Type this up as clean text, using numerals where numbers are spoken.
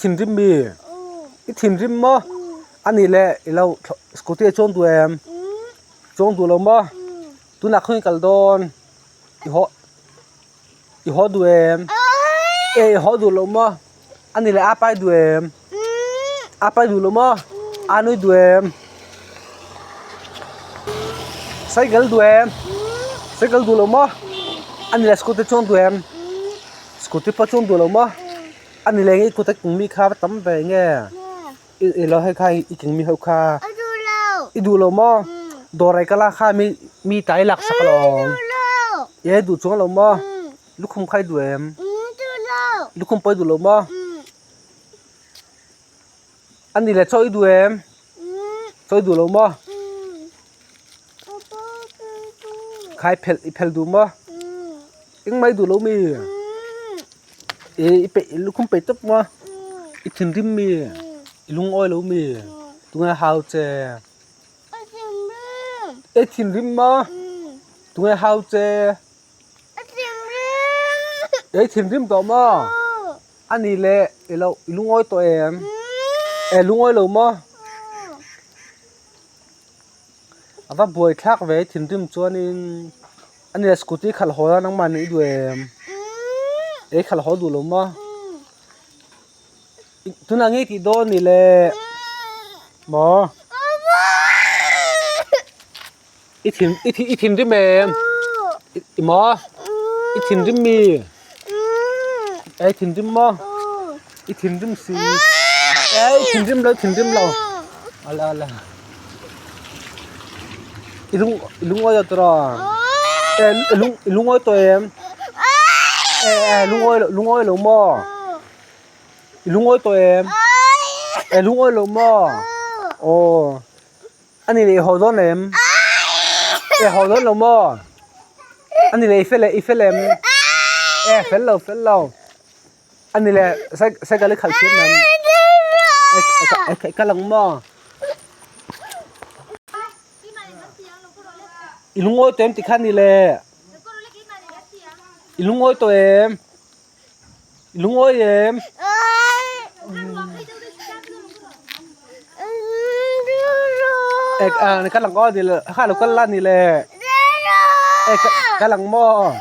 thinrim mi? I thinrim maw? A nih leh i lo scooty a chuang duh em? Chuang duh lo maw? Tunah khaw i kal dawn? I haw i haw duh em? E i haw duh lo maw? A nih leh a pai duh em? A pai duh lo maw? A nui duh em? Cycle duh em? Cycle duh lo maw? A nih leh scooty chuang duh em? Scooty pawh chuang duh lo maw? A ni leh nge i kut a keng mi kha va tam ve nge? I i lo hei kha i keng mi ho kha. I duh lo maw? Dawr ai kala kha mi mi ta i lak sak alawm. E duh chuang lo maw? Lukhum kha i duh em? Lukhum pawh i duh lo maw? A ni leh chaw i duh em? Chaw i duh lo maw? Kha i phelh i phelh duh maw? Engmah i duh lo mi? E i peih lukhum peih tawp maw? I thinrim mi? I lungawi lo mi? Tunge hau che? I thinrim maw? Tunge hau che? I thinrim tawh maw? A ni le i lo i lungawi tawh em? E lungawi lo maw? A va buai thlak ve thinrim chuanin a ni le scooty khalh haw la nangmah nih i duh em? E khalh haw duh lo maw? Tunah nge tih dawn ni le maw? I thin i thin i thinrim em? I maw? I thinrim mi? E i thinrim maw? I thinrim si. E i thinrim lo i thinrim lo. Ala ala. I lung i lungawi lo tawh a? E i lung i lungawi tawh em? E e lungawi lo lungawi lo maw? I lungawi tawh em? E lungawi lo maw? Aw. A ni leh i haw dawn em? E haw dawn lo maw? A ni leh i fel e i fel em? E fel lo fel lo. A ni leh cycle i khalh thiam em? E kal ang maw? I lungawi tawh em tikhan ni le? I lungawi tawh em? I lungawi em? E kal ang aw ni le kha lo kal la ni le. E kal ang maw?